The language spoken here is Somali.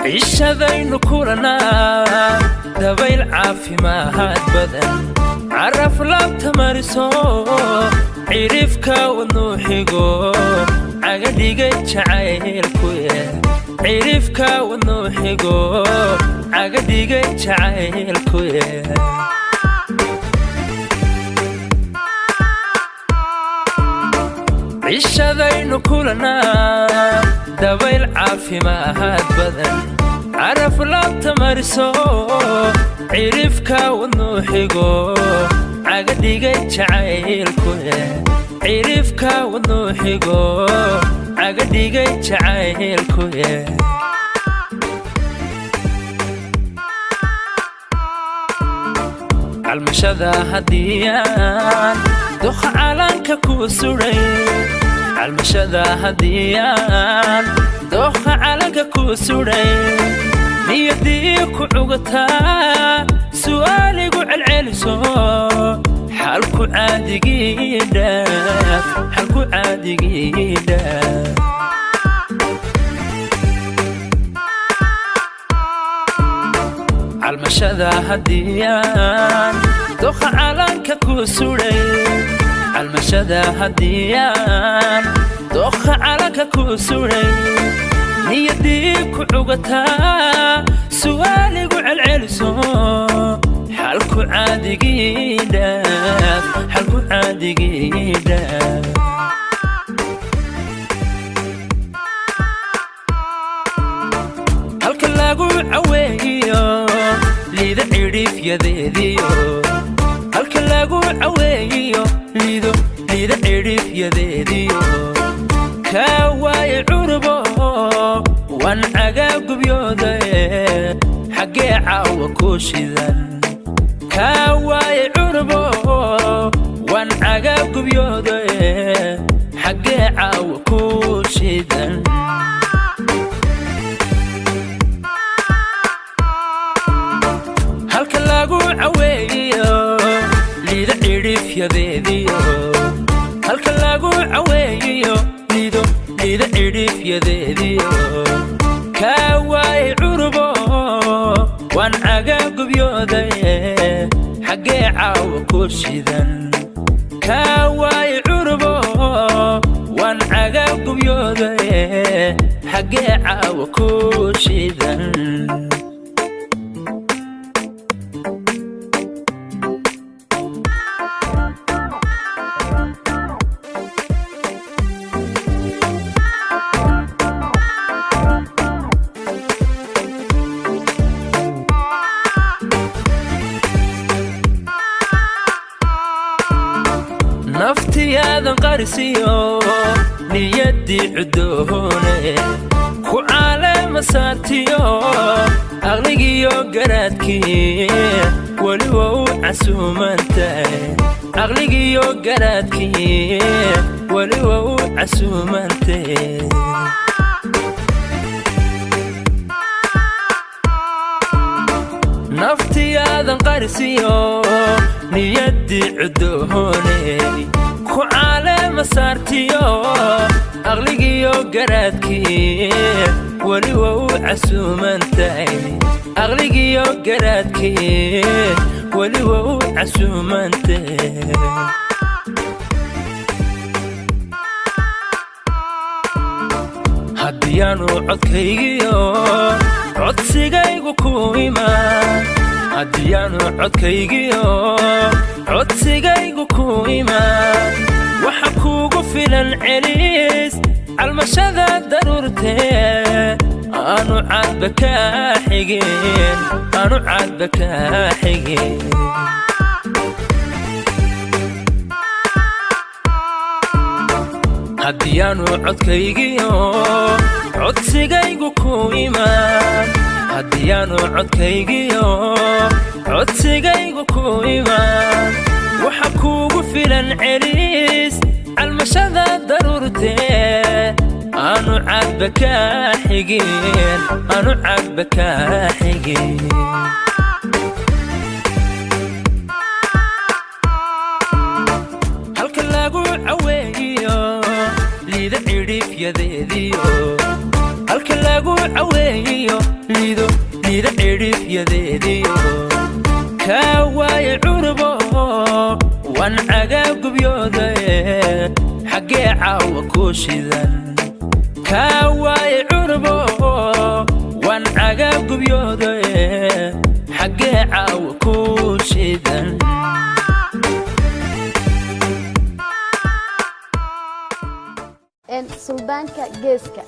Cishadaynu kulanaa, dabayl caafimaad badan, caraf laabta mariso, cirifka wadnuu xigo, cagadhigay jacaylkuye. Cirifka wadnuu xigo, cagadhigay jacaylkuye. Cishadaynu kulanaa, dabayl caafimaad badan, caraf laabta mariso, cirifka wadnuu xigo, cagadhigay jacaylkuye. Cirifka wadnuu xigo, cagadhigay jacaylkuye. Calmashada haddiyaan duqa calanka ku suray, calmashada haddiyaan dooqa calanka ku suray, niyadii ku cugataa, su'aaligu celceliso, xalku caadigii dhaaf, xalku caadigii dhaaf. Calmashada haddiyaan doqa calanka ku suray, calmashada haddiyaan doqa calanka ku suray, niyadii ku cugataa, su'aaligu celceliso, xalku caadigii dhaaf, xalku caadigii dhaaf. Halka lagu caweeyo liida cidhiifyadeediyo, halka lagu caweeyo liido, liida cidhiifyadeediyo, kaa waaye curubo, waan cagaa gubyoodae, xaggee caawa ku shidan? Kaa waaye curubo, waan cagaa gubyoodae, xaggee caawa ku shidan? Halka lagu caweeyo liida cidhiifyadeediyo, halka lagu caweeyo liido, liida cidhiifyadeediyo, kaa waaye curubo, waan cagaa gubyoodaye, xaggee caawa ku shidan? Kaa waaye curubo, waan cagaa gubyoodaye, xaggee caawa ku shidan? Naftiyaadan qarisiyo niyaddii cuddoone ku caalema saartiyo, aqligiyo garaadkii weli waa u casuumantahay, aqligiyo garaadkii weli waa u casuumantahay. Naftiyaadan qarisiyo niyaddii cuddoone ku caalema saartiyo, aqligiyo garaadkii weli waa u casuumantahay, aqligiyo garaadkii weli waa u casuumantahay. Haddiyaanu codkaygiyo codsigaygu ku imaan, haddiyaanu codkaygiyo codsigaygu ku imaan, waxa kuugu filan celiis calmashada daruurtee, aanu caadba kaa xigin, aanu caadba kaa xigin. Haddiyaanu codkaygiyo codsigaygu ku imaan, haddiyaanu codkaygiyo codsigaygu ku imaan, waxa kuugu filan celiis calmashada daruurtee, aanu cadba kaa xigin, aanu cadba kaa xigin. Halka lagu caweeyo liida cidhiifyadeediyo, halka lagu caweeyo liido, liida cidhiifyadeediyo, kaa waaye curubo waan cagaa gubyoodaye, xaggee caawa ku shidan? Kaa waaye curubo waan cagaa gubyoodaye, xaggee caawa ku shidan? Suldaanka Geeska.